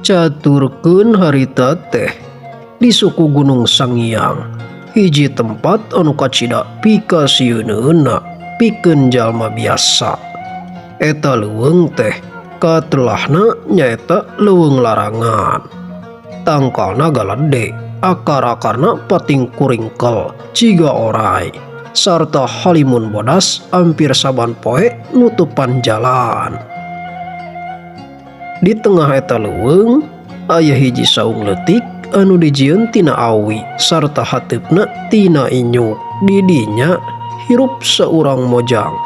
Caturkeun harita teh di suku Gunung Sangiang, hiji tempat anu kacida pikasieuneunna pikeun jalma biasa. Eta leuweung teh katelahna nyaeta leuweung larangan. Tangkalna galede, akar-akarna pating kuringkel ciga orai, sarta halimun bodas ampir saban poe nutupan jalan. Di tengah eta leuweung aya hiji saung leutik anu dijieun tina awi sarta hateupna tina inyuk. Di dinya hirup saurang mojang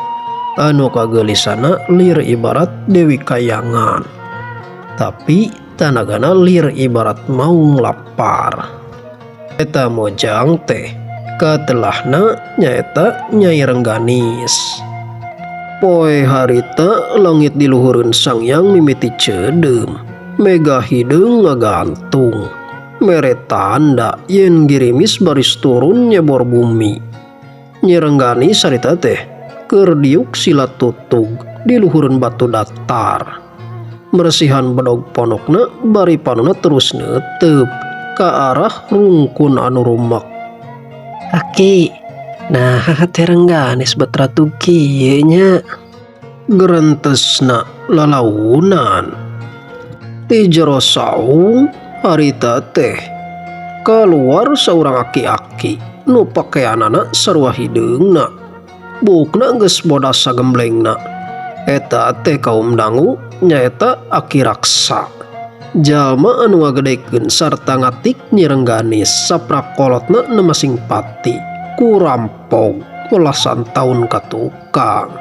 anu kageulisana lir ibarat Dewi Kayangan. Tapi tanagana lir ibarat maung lapar. Eta mojang teh katelahna nyaeta Nyai Rengganis. Poe harita langit di luhureun Sangiang mimiti ceudeum. Mega hideung ngagantung. Mere tanda yen girimis baris turun nyebor bumi. Nyi Rengganis harita teh keur diuk sila tutug di luhureun batu datar. Meresihan bedog ponokna bari panona terus neuteup ka arah rungkun anu rumek. Aki, nah teh Rengganis bet ratu kieu nya. Gerentesna lalaunan. Ti jero saung harita teh kaluar saurang aki-aki nu pakeanana sarua hideungna. Buukna geus bodas sagemblengna. Eta teh kaum dangu nyaeta Aki Raksa. Jalma anu ngagedekeun sarta ngatik Nyi Rengganis saprak kolotna nu masing pati ku rampog belasan taun ka tukang.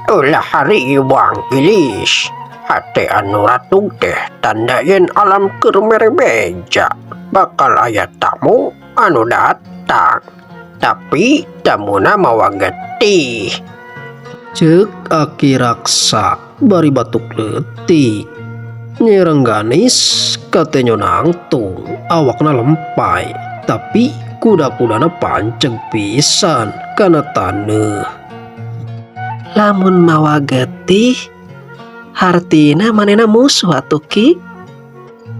Ulah hariwang gelis. Hate anu ratug teh tanda yen alam keur mere beja. Bakal aya tamu anu datang. Tapi tamuna mawa getih. Ceuk Aki Raksa bari batuk leutik. Nyi Rengganis katenyo nangtung, awakna lempay, tapi kuda-kudana panceg pisan kana taneuh. Lamun mawa getih, hartina manehna musuh atuh Ki.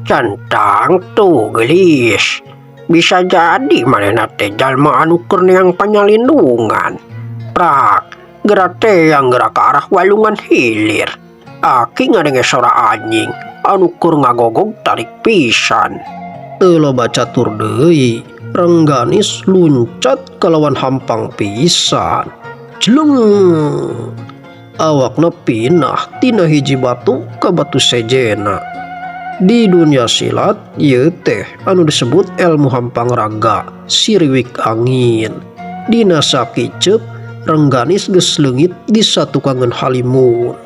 Centang tuh gelis. Bisa jadi manehna teh jalma anu keur neang panyalindungan. Prak, geura teh yang geura ka arah walungan hilir. Aki ngadenge sora anjing anu keur ngagogog tarik pisan. Teu loba catur deui, Rengganis luncat kalawan hampang pisan. Jleng! Awakna pinah tina hiji batu ka batu sejena. Di dunia silat ieu teh anu disebut ilmu hampang raga, siriwik angin. Dina sakiceup Rengganis geus leungit di satukangeun halimun.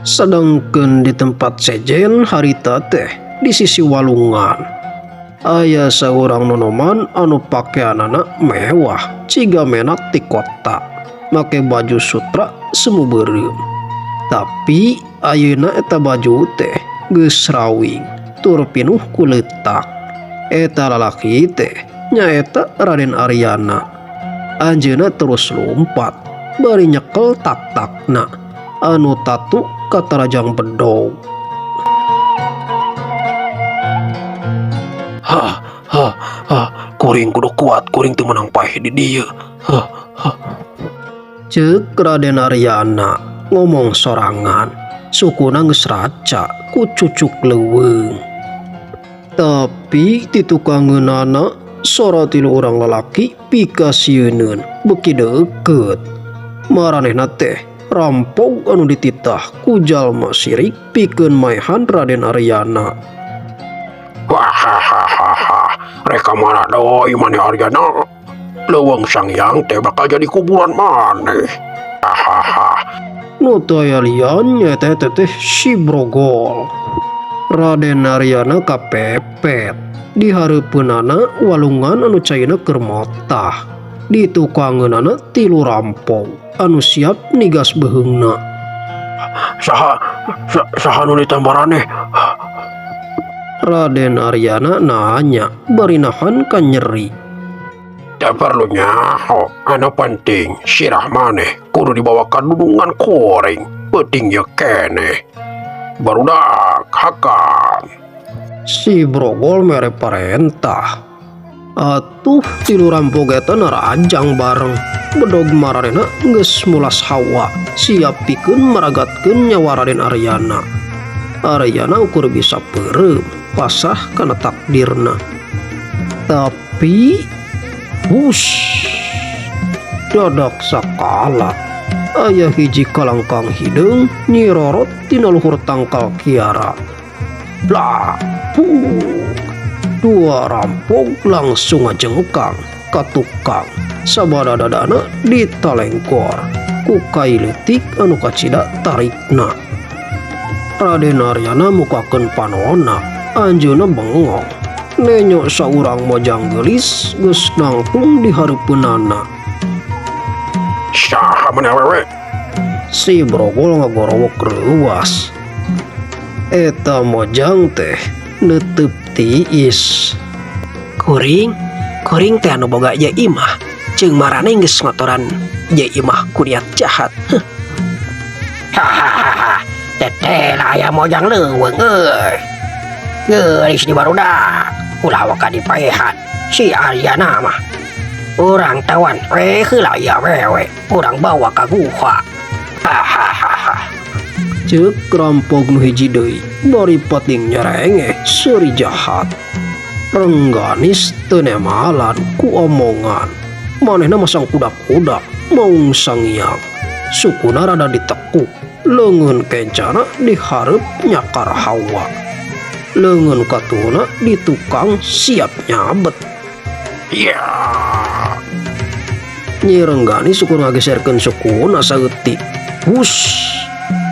Sedangkeun di tempat sejen harita teh di sisi walungan. Aya saurang nonoman anu pakeanana mewah ciga menak ti kota, make baju sutra semu beureum. Tapi ayeuna eta baju teh geus rawing tur pinuh ku leutak. Eta lalaki teh nyaeta Raden Aryana. Anjeunna terus lumpat bari nyekel tak-takna anu tatu katarajang bedog. Ha ha ha, kuring kudu kuat, kuring teu meunang paeh di dieu. Ha ha. Ceuk Raden Aryana ngomong sorangan, sukuna geus raca ku cucuk leuweung. Tapi ti tukangeunana sora tilu urang lalaki pikasieuneun beuki deukeut. Maranehna teh rampog anu dititah ku jalma sirik pikeun maehan Raden Aryana. Wahahaha, rek ka mana deui maneh Aryana? Leuweung Sangiang teh bakal jadi kuburan maneh. Hahaha. Nu teu aya lian nyaeta eta teh si Brogol. Raden Aryana kapepet. Di hareupeunana walungan anu caina keur motah. Di tukangeunana tilu rampog anu siap nigas beuheungna. Saha, saha nu ditambaraneh? Raden Aryana nanya bari nahan ka nyeri. Teu perlu nyaho, anu penting sirah maneh kudu dibawa ka dudungan kuring peuting ieu keneh. Barudak hakan. Si Brogol mere parentah. Atuh tilu rampok eta narajang bareng. Bedog maranehna geus mulas hawa, siap pikeun maragatkeun nyawa Raden Aryana. Aryana ukur bisa peureum, pasrah kana takdirna. Tapi hush, dadak sakala aya hiji kalangkang hideung nyirorot tina luhur tangkal kiara. Blak, puk. Dua rampok langsung ngajengkang ka tukang, sabada dadana ditalengkor ku kai leutik anu kacida tarikna. Raden Aryana mukakeun panona, anjeunna bengong. Nenyo saurang mojang geulis geus nangtung di hareupeunana. Saha maneh awewe? Si Brogol ngagorowok reuwas. Eta mojang teh neuteup tiis. Kuring, kuring teh anu boga ieu imah. Jeung maraneh geus ngotoran ieu imah ku niat jahat. Heuh. Hahaha, teteh aya mojang leuweung euy. Geulis di barudak, ulah waka dipaehan. Si Aryana mah. Urang tawan we heula ieu awewe, urang bawa ka guha. Hahaha. Ceuk rampok nu hiji deui bari pating nyerengeh seuri jahat. Rengganis teu nemalan ku omongan. Manehna masang kuda-kuda maung sangiang. Sukuna rada ditekuk, leungeun kencana dihareup nyakar hawa. Leungeun katuhna di tukang siap nyabet. Ya. Nyi Rengganis ukur ngageserkeun sukuna saeutik. Hus.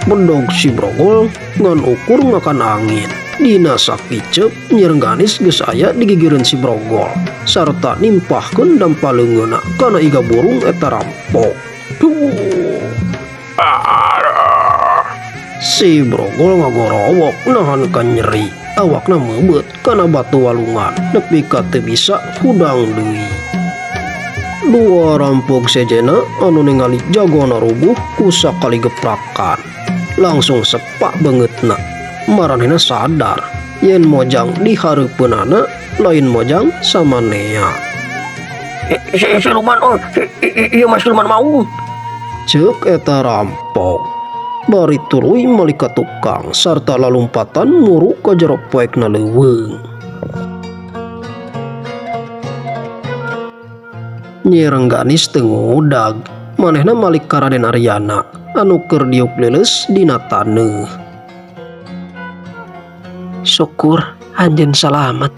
Bedog si Brogol ngan ukur ngakan angin. Dina sakiceup Nyi Rengganis geus aya di gigireun si Brogol sarta nimpahkeun dampa leungeunna kana iga burung eta rampok. Duh. Aduh. Si Brogol ngagorowok nahan ka nyeri. Awakna meubeut kana batu walungan nepi ka teu bisa hudang deui. Dua rampok sejena anu ningali jagona rubuh ku sakali geprakan. Langsung sepak beungeutna. Maranehna sadar yen mojang di hareupeunana lain mojang samanea. Siluman oh, ieu mah siluman maung. Ceuk eta rampok. Bari tuluy malik ka tukang sarta lalumpatan muru ka jero poekna leuweung. Nyi Rengganis teu ngudag, manehna malik ka Raden Aryana anu keur diuk leuleus dina taneuh. Syukur anjeun salamet.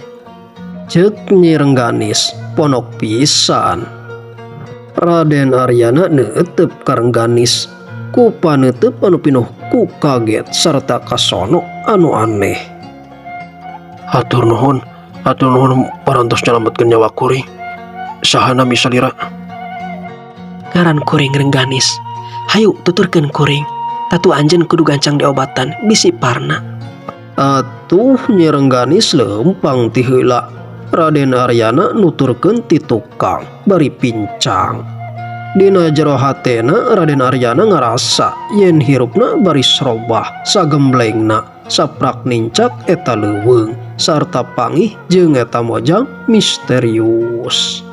Ceuk Nyi Rengganis ponok pisan. Raden Aryana neuteup ka Rengganis ku paneuteub anu pinuh ku kaget sarta kasono anu aneh. Hatur nuhun parantos nyalametkeun nyawa kuring. Saha nami salira? Ngaran kuring Rengganis. Hayu tuturkeun kuring. Tatu anjeun kudu gancang diobatan bisi parna. Atuh Nyi Rengganis leumpang ti heula. Raden Aryana nuturkeun ti tukang bari pincang. Dina jero hatena Raden Aryana ngarasa yen hirupna baris robah sagemblengna saprak nincak eta leuweung sarta pangih jeung eta mojang misterius.